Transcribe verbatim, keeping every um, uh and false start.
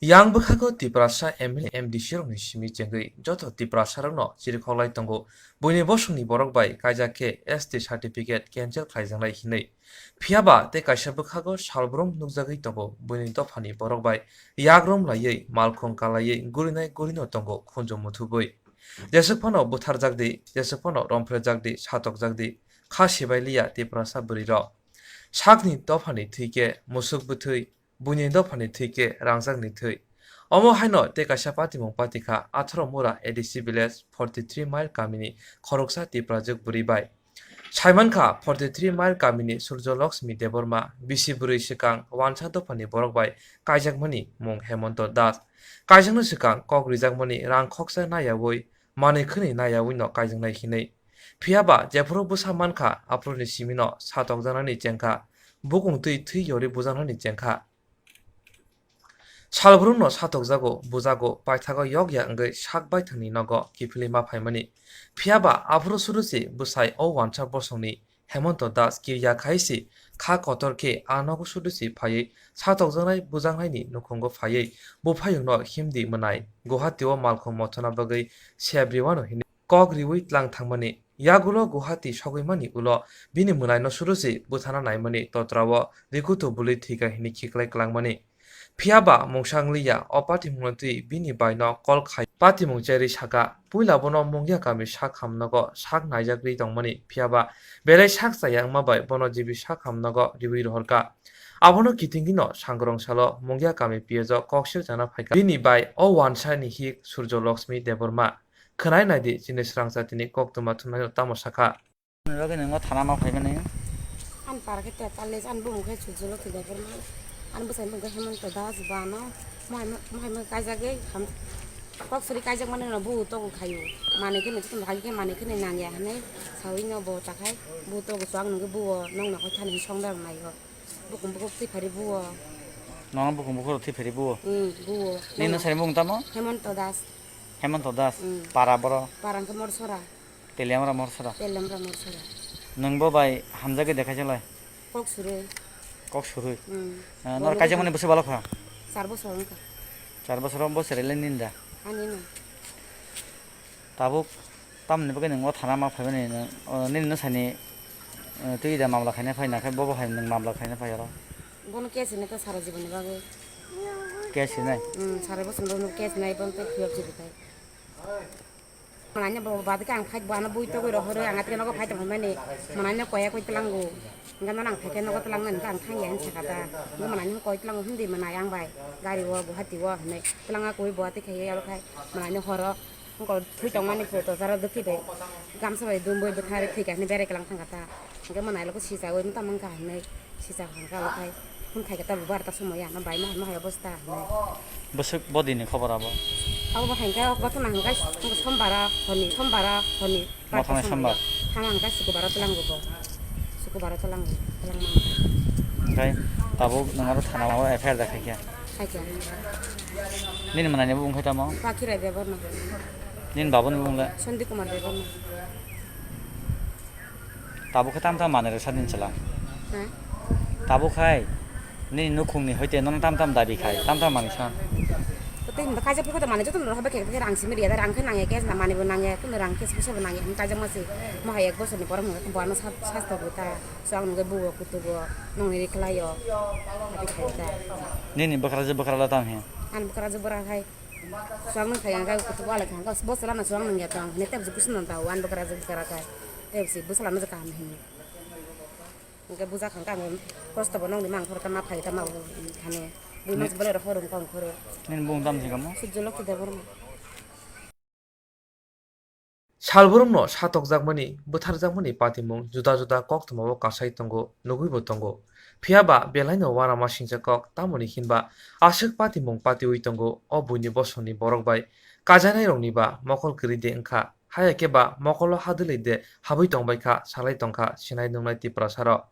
Yang bwkhago Tiprasa M L A, M D C rokni simi chengwi joto Tiprasarokno chirikhoklai tongo, buini bosongni borok bai kaijak khe S T certificate cancel khlaijaknai hinwi. Phiyaba tei kaisa bwkhago salbrum nukjagwi tongo, buini dophani borok bai yakrom laiwi, malkhung kalaiwi gurinai gurino tongo khunju muthubwi. Jeswk phano butharjakdi, jeswk phano romphrejakdi, satokjakdi, kha sibai liya Tiprasa bwrwirok. Sakni dophani thwi khe musuk bwthwi, buini dophani thwi khe rangjakni thwi. Omo haino tei kaisa patimung patikha, atharo mura A D C village, forty three mile kamini khoroksa Tiprajwk bwrwi bai. Saimankha, forty three mile kamini Surjo Lakshmi Debbarma, bisi bwrwi swkang wansa dophani borok bai kaijakmani mung Hemonto Das. Kaijakno swkang kok rijakmani rang khoksa nayawi, manwi khwnwi nayawi no kaijaknai hinwi. Phiyaba jephuru bwsa mankha, aphuruni simino satokjaknani chengkha, bukung twi thwi yorwi bujaknani chengkha. Salbrumno satokjago, bujago, paithago yokya wngwi sak baithangni nogo kiphilwi ma phaimani. Phiyaba aphuru surusi bwsai o wansa bosongni Hemonto Das kirya khai si kha kotor khe a nogo sudusi phaiwi satokjaknai bujaknaini nukhungo phaiwi buphayungno himdi mwnai Guwahati-o malkhung mothona bagwi sebriwano hinwi kok riwi tlang thangmani. Yagulo Guwahati sogwimani ulo bini mwnaino sudusi buthana naimani totrao rikutu bwlwi thwikha hinwi khiklai klangmani. Phiyaba mungsa wngliya, o patimungno twi bini baino kol khai patimung cherwi saka, puila bono Mungya kami sak hamnogo sak naijak ri tongmani, phiyaba belai sak chaya wngma bai bono G B sak hamnogo riwi rohorka. Abono kitingino sangrong salo Mungya kami P S o kok sir chana phaika. Bini bai o wansani hik Surjo Lakshmi Debbarma. Khwnai naidi chini srang jatini koktwma thumnaino tamo sakha. Ani bagwi nwngo thana ma phaimani. Ani para khe tepal le, ani bumung khe Surjo Lakshmi Debbarma, ani bwsai bumung khe Hemonto Das bano, mohai mo-, mohai mo kaijagwi ham-, kok suri kaijakmani no bu togo khaio, manwi kheno jotono hagi khe manwi kheno nangya hinwi sawi no bo takhai, bu togo chwng nungwi buo nokno koi thani songda rok naio, bukung bukung twi phari buo. Nono bukung bukung twi phari buo? Hmm, buo. Nini no sai bumung tamo? Hemonto Das. Hemonto Das, hmm. Para boro? Para hwnkhe Morsora. Teliamra Morsora. Teliamra Morsora. Nwng bo bai hamjagwi dekha chalai? Kok surui. Kok surui? Hmm. Ah, nor kaijakmani bwswk balok kha? Char bosor wngkha. Char bosor wng bo cherele nini da? Ani no. Tabuk tamni bagwi nwng o thana ma phaimani nwng, o, nini no sani, eh, twi da mamla khaina phai na khe bo bo hai nwng mamla khaina phai oro? Bono case hinwi khe sara jiboni bagwi. Case hinai? Hmm, sara bosor no case hinai bono tei phiyok chirikhai. Manai no bo bati khe ang fight bo ano bui togwi rohorwi ang atwkhe nogo fight rok hwnmani manai no koya koi tlango. Hwnkhe nono ang phaikhe nogo tlangnani hwnkhe ang thangya hinwi sakha ta. Hwnkhe manai no koi tlango himdi manai ang bai gari o Guwahati o hinwi tlangya koi bo atwkhe oro khai manai no horo wngkha thwi tongmani photo jaro dwkhwi bai gamsa bai dumwi bwtharwi thwikha hinwi berai kwlang thangkha ta. Hwnkhe mwnailo khe sichawi mwtama wngkha hinwi sichak hwnkha okhai phone khaikhe tabuk bar ta somoya ano bai ma hai ma hai obosta hinwi. Bwswk bodini khobor abo? Abo bo hwnkhe o gotona hwnkhe sombara honi sombara honi. Mothani sombar? Thana hwnkhe sukubaro tlango bo. Sukubaro tlango, tlangma hwnkhe. Hwnkhe tabuk nwng aro thana o F I R da khaikha? Khaikha. Nini mwnaini bumung khai tamo? Pakhirai Debbarma. Nini babuni bumung le? Sandi Kumar Debbarma. Tabuk khe tam tam manwi rwsa din chwla. Ha? Tabuk khai nini nukhungni hoite nono tam tam dabi khai, tam tam manwi sa. Tei hwnba kaisa phikota manwi jotono rohor bai khe rang simi riya da, rang khe nangya khe na manwi bo nangya, tei rang khe se poisa bo nangya, hwnba kaisa masi mohai ek bosorni borok hwnba khe bo ano sa-, sasta bo ta, so ang nungkhe buo kutugo nongni ri khlaio, abo khai ta. Nini bwkrajwk bwkralo tamo he? Ani bwkrajwk bwkra khai. Chuwak nung thai ang khe kutubu alai khe ang khe bwsala no chuwak nung ya tong hinwi tei bwswk no da wan bwkra jwk bwkra khe tei bwswk bwsala no kaham hinwi. Hwnkhe bwsa kha khe ang kosto bo nongni mang khoro tama phai tama thani bui mas bolai rok khoro wng kong khoro. Nini bung tam thikamo? Sujjo Lokhi Debbarma. Salbrumno satokjakmani, bwtharjakmani patimung juda juda koktwmao kasai tongo, nugwibo tongo. Phiyaba belaino uanama singcha kok, tamoni hinba aswk patimung patiwi tongo, o buini bosongni borok bai kajainairokniba mokol kwrwi de wngkha, haya khe ba mokolo hadwlwi de habwi tongbaikha, salai tongkha sinai nungnai Tiprasarok.